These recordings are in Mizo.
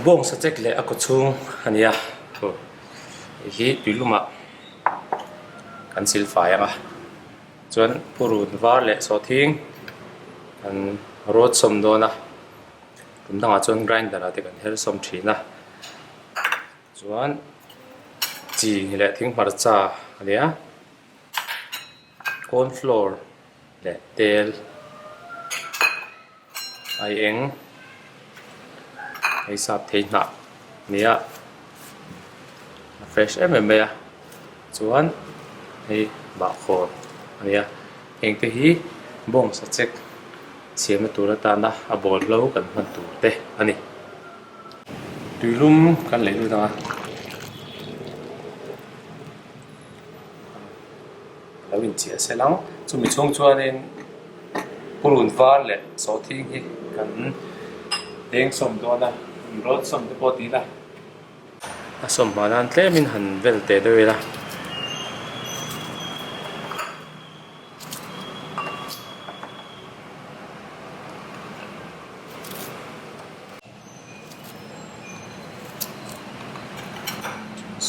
Bawng sachek leh a kaw chhung a ni a aw hei hi tuilumah kan silfai ang a chuan purun var leh sawhthing kan rawt sawm dawn a tum dangah chuan grinder ah te kan her sawm thin a chuan chi leh thing hmarcha a ni a corn flour leh tel. Ai eng hei sap thei hnah a ni a a fresh em em mai a chuan hei bahkhawr a ni a heng te hi bawng sachek siamna tur atana a bawl hlo kan hman tur te a ni tuilum kan lei lut ang a. Lo inchiah sel ang. Chumi chhung chuanin purun var leh sawhthing hi kan deng sawm dawn a, in rawt sawm te pawh ti ila. A sawm hma nan tlemin han vel teh deuh ila.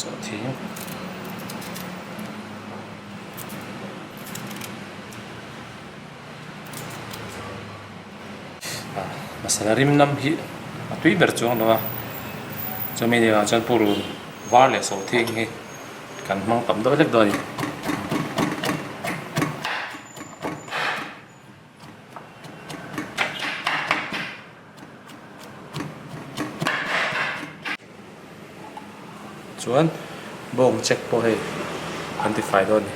Sawhthing ah masala rim lam hi a tui ber chuang lo a chumi ni ah chuan purun var leh sawhthing hi kan hmang tam deuh hlek dawn a ni. Chuan bawng check pawh hei an ti fai dawn a ni.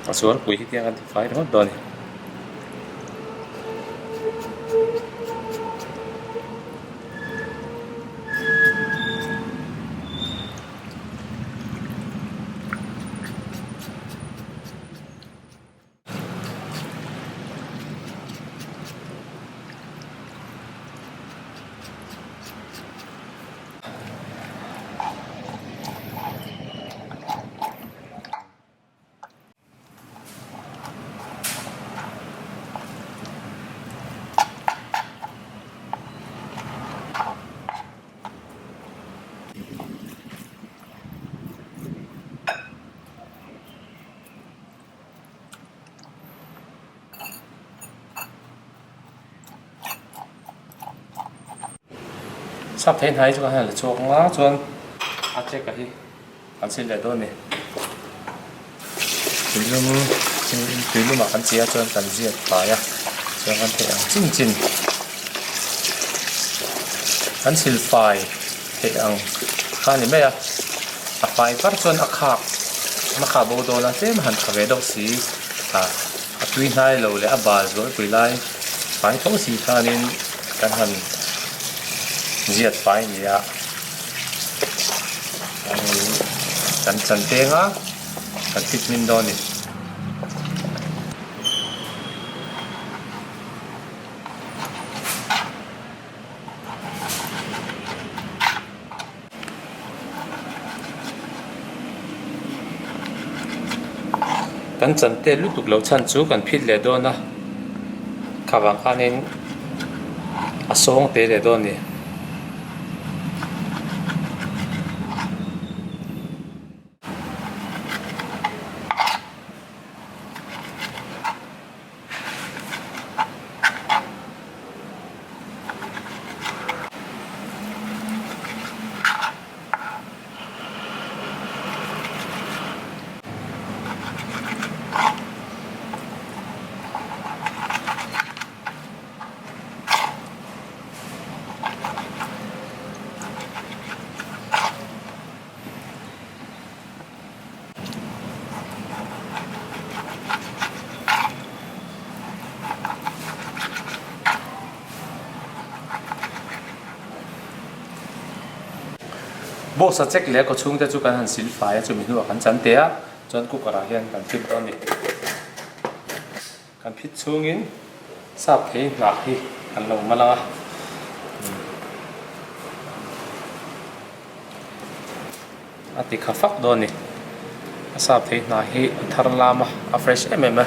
A sualpui hi tiang an ti fai ringawt dawn a ni. Sap thei hnai chu kan han la chhuak ang a chuan a check a hi kan sil leh dawn a ni tuilum tuilum ah kan chi a chuan kan ziak fai a chuan kan theih ang chin chin kan sil fai theih ang kha a ni mai a a fai var chuan a khak a khak bo dawn a tlem a han tha ve deuh si ah a tui hnai lo leh a bal zualpui lai fai tho si khanin kan han ziat fai a ni a kan chan teng a kan fit hmin dawn a ni. Kan chan tel lutuk loh chhan chu kan phit leh dawn a kha vang khanin a sawng te leh dawn a ni. Box a check leh a kawchhung te chu kan han sil fai a chumi hnuah kan chan teh a chuan cooker ah hian kan phit dawn a ni. Kan phit chhungin sap thei hnah hi kan lo mal ang a. A ti kha fak dawn a ni. A sap thei hnah hi a thar lam a, a fresh em em a.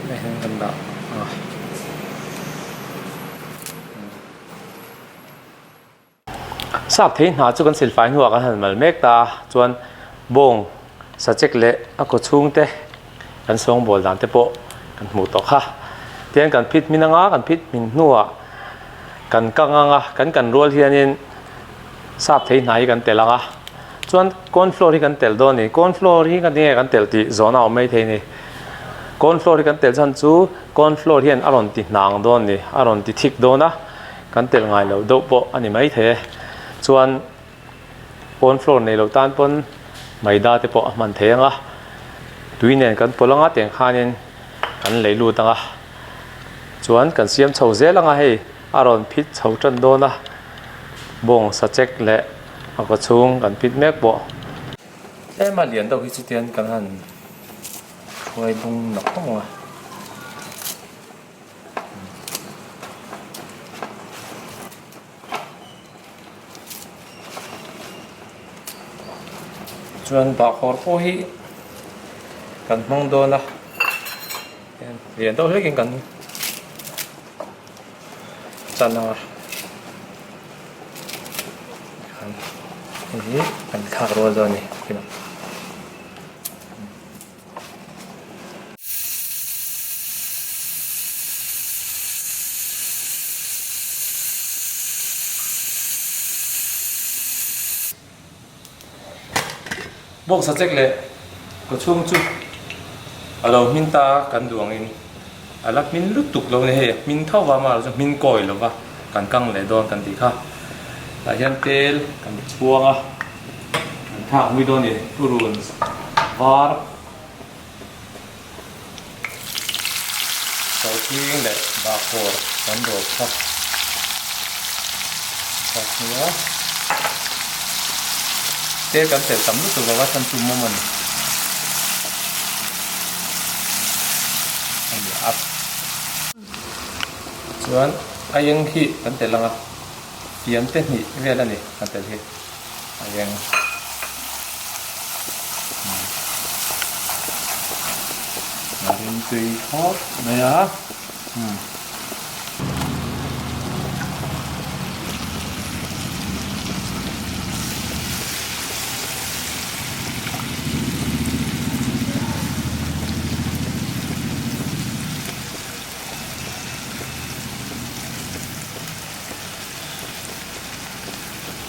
Hei hian kan dah ang a. Sap thei hna chu kan silfai hnuah kan han mal mek ta a, chuan bawng sachek leh a kaw chhung te kan sawngbawl dan te pawh kan hmuh tawh kha. Tihian kan phit hmin anga kan phit hmin hnuah kan kang anga kan kan rual hianin sap thei hna hi kan tel ang a, chuan corn flour hi kan tel dawn a ni. Corn flour hi ka tinge kan tel tih zawhna a awm mai thei a ni. Corn flour hi kan tel chhan chu corn flour hian a rawn ti hnang dawn a ni, a rawn ti thik dawn a. Kan telh ngai loh deuh pawh a ni maithei e. Chuan corn flour nei loh tan pawn maida te pawh a hman thei ang a. Tui nen kan pawlh anga tiang khanin kan lei lut ang a. Chuan kan siam chho zel ang a hei a rawn phit chho tan dawn a. Bawng sachek leh a kaw chhung kan phit mek pawh. Tlem a lian deuh hi chutiang kan han hruai bung nawk nawk ang a. Chuan bahkhawr pawh hi kan hmang dawn a lian deuh hlekin kan chan ang a hei hi kan thlak rual dawn a ni. Bawksa chek leh kaw chhung chu a lo hmin ta a kan duh angin a la hmin lutuk lo a ni hei hmin tho va amaherawhchu chu hmin kawi lo va kan kang leh dawn kan tih kha tah hian tel kan chhuang a. An thlak mui dawn ni purun var sawhthing leh bahkhawr kan rawt kha thlak hmui a tel kan telh tam lutuk lo a chhan chu mawm a ni a ni a chuan a eng hi kan telh ang a fian te hnih vel a ni kan telh hi. A eng a rimtui khawp mai a umm.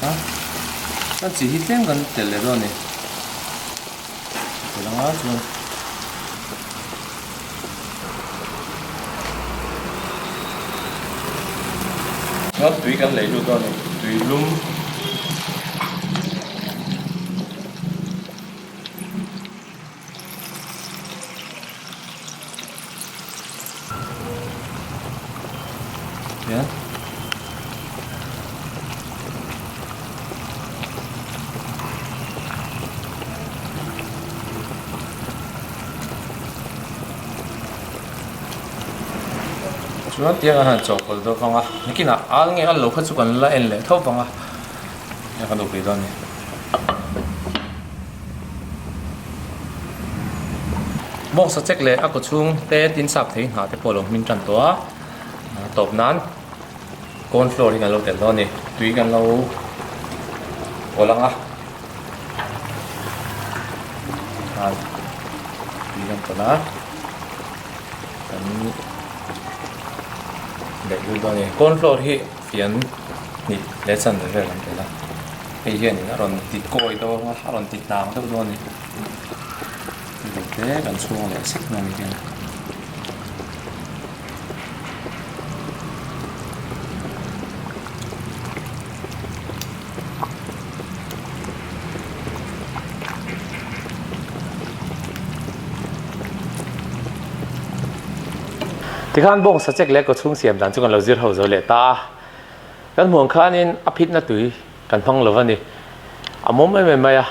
A chuan chi hi tlem kan telh leh dawn a ni telh anga chuan chuan tui kan lei lut dawn a ni tui lum. Chuan tiang an han chawhpawlh deuh vang a nikinah al nge al lo kha chu kan la en leh tho vang a kan duh pui dawn a ni. Bawksa chek leh a kaw chhung te tin sap thei hnah te pawh a lo hmin tan tawh a tawp nan corn flour hi kan lo telh dawn a ni tui kan lo pawlh ang a tui kan pawlh a kan daih lut dawn a ni corn flour hi fian hnih leh chanve vel an telh a. Hei hianin a rawn ti kawi deuh a, a rawn ti hnang deuh dawn a ni. Hei te kan chhung leh sek mai ni hian. Tikhan bawng sachek leh kawchhung siam dan chu kan lo zir ho zo leh ta a. Kan hmuh ang khanin a phitna tui. kan hmang lo a ni. A mawm em em mai a,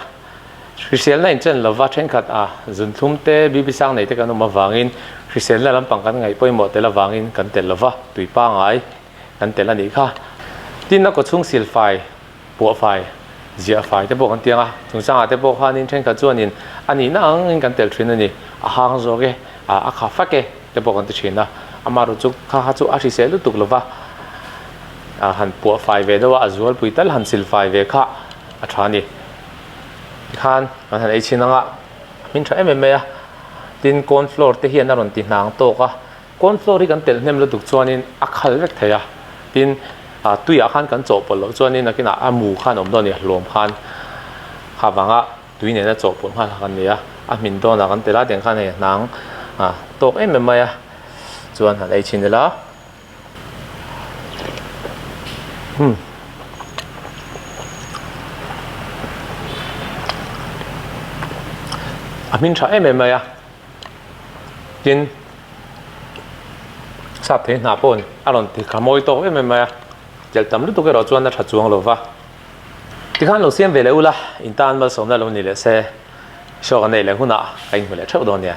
hriselna inchen lova thenkhat a zunthlum te, bibi sang nei te kan awm avangin hriselna lampang kan ngaih pawimawh tel avangin kan tel lova tui pangai kan tel a nih kha. Tin, a kawchhung silfai, puahfai, ziahfai te pawh kan ti ang a, chungchangah te pawh khanin thenkhat chuanin a nihna angin kan tel thin a ni, a hang zawk e, a kha fak e te pawh kan ti thin a, amaherawh chu kha kha chu a hrisel lutuk lova han puahfai ve deuh a, a zualpui tal han silfai ve kha a tha a ni. Tikhan kan han ei chhin ang a, a hmin tha em em mai a, tin corn flour te hian a rawn ti hnang tawk a. Corn flour hi kan telh hnem lutuk chuanin a khal vek thei a, tin ah tuiah khan kan chawhpawlh loh chuanin nakinah a mu khan a awm dawn a ni, a hlawm khan kha vanga tui nena chawhpawlh nghal kha kan nei a, a hmin dawnah kan telh a tiang khan hei a hnang ah tawk em em mai a, chuan han ei chhin ila. Umm. A hmin tha em em mai a. Tin, sap thei hna pawh a rawn ti kha mawi tawk em em mai a, telh tam lutuk erawh chuan a tha chuang lo va. Tikhan lo siam ve leh ula, in tan malsawmna lo ni leh se, show kan neih leh hunah ka inhmu leh theuh dawn nia.